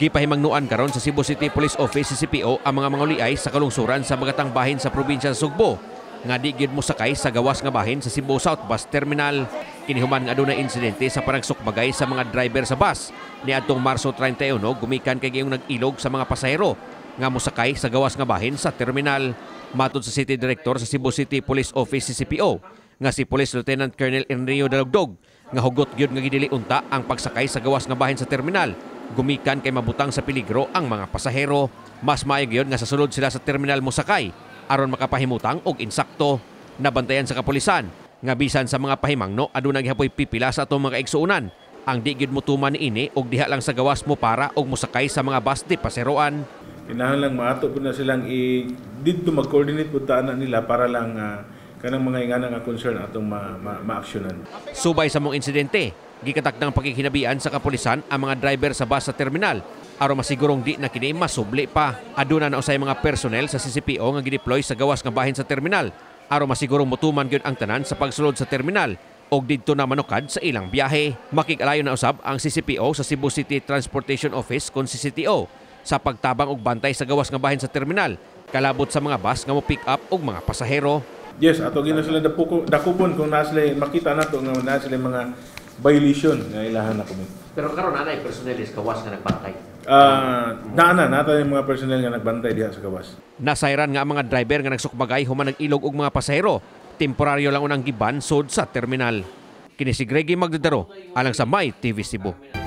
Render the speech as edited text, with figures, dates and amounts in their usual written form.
Gipahimangnuan karon sa Cebu City Police Office, CCPO, ang mga manguliay sa kalungsuran sa Magatang bahin sa probinsya sa Sugbo nga di gyud mosakay sa gawas nga bahin sa Cebu South Bus Terminal. Kini human nga adunay insidente sa panagsukbagay sa mga driver sa bus niadtong Marso 31, gumikan kay gayong nag-ilog sa mga pasahero nga mosakay sa gawas nga bahin sa terminal. Matod sa City Director sa Cebu City Police Office, CCPO, nga si Police Lieutenant Colonel Enrio Dalugdog, nga hugot gyud nga gidili unta ang pagsakay sa gawas nga bahin sa terminal gumikan kay mabutang sa peligro ang mga pasahero. Mas maayo gyud nga sa sulod sila sa terminal mosakay aron makapahimutang og insakto. Nabantayan sa kapulisan nga bisan sa mga pahimangno, aduna gihapoy pipila sa atong mga kaigsuonan ang di gyud motuman niini og diha lang sa gawas mo para og mosakay sa mga bus di paseroan. Kinahanglan maato pud na silang i didto mag-coordinate pud ta ana nila para lang kanang mga ingana nga concern atong ma-actionan. Subay sa maong insidente, gikatakdang pakighinabian sa kapulisan ang mga driver sa bus sa terminal aron masigurong di na kini masubli pa. Aduna na usay mga personnel sa CCPO nga gideploy sa gawas nga bahin sa terminal aron masigurong motuman gyud ang tanan sa pagsulod sa terminal og didto na manukad sa ilang biyahe. Makig-alayon na usab ang CCPO sa Cebu City Transportation Office kon CCTO sa pagtabang og bantay sa gawas nga bahin sa terminal kalabot sa mga bus nga mo pick up og mga pasahero. Yes, ato gina sila dakupon kung naa sila makita nato nga naa sila mga violation nga ilahan na commit. Pero karon anay personnel sa gawas nga nagbantay? Naa na nata yung mga personnel nga nagbantay diha sa gawas. Nasayran nga ang mga driver nga nagsukbagay human nag-ilog og mga pasahero. Temporaryo lang unang giban sud sa terminal. Kini si Greggy Magdadaro alang sa My TV Cebu.